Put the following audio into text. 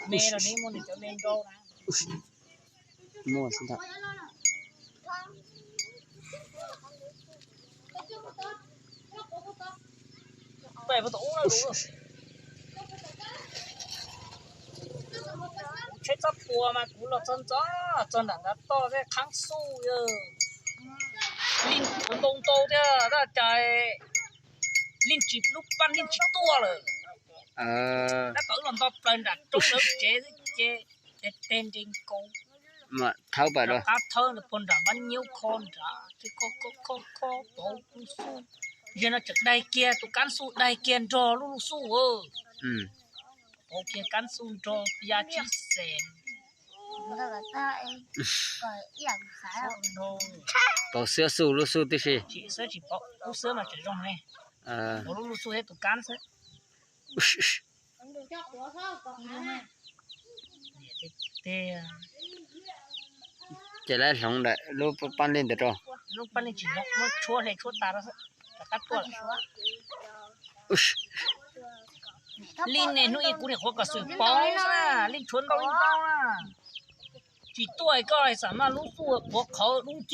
Me los neb muaj nws cov me nrau na. Muaj xwb ntag. Pem puag tom ub no. Kuv tsheb txob puas mas kuv los txog ntxov txog nram ntav toj thiab qhab xuj yog li kuv ntau ntau thiab tab cas li tsis lub pab li tsis tuaj lawm. Tab tom wb los nto plaws nram roob lawv tsev xwb ces teg nres nkaus. Thawb pam rau qab thawb puag nram npab nyuj kho nrad, kho kho kho pauv lub xuj. Yog no tseem daig kiag tus kab xuj, daig kiag nrog lub lub xuj. Pauv kiag kab xuj nrog ya tsib xees. Pauv xwb xuj lub xuj tib si. Tsis xwb, tsis pauv lub xwb mas tseem zoo ne. Pauv lub lub xuj thiab tus kab xwb. Ces lawv hloov ntawm lub pab li ntawd rau. Lub pab li tsis hloov, muab tshuab hle tshuab tas rau xwb, rov qab tuaj lawm. Li niaj hnub ib kuv niam qhuav kom xwm pauv na, li tshuav ntau li ntau na. Tsis tuaj koj xam maj lub xuj puav qhawv dub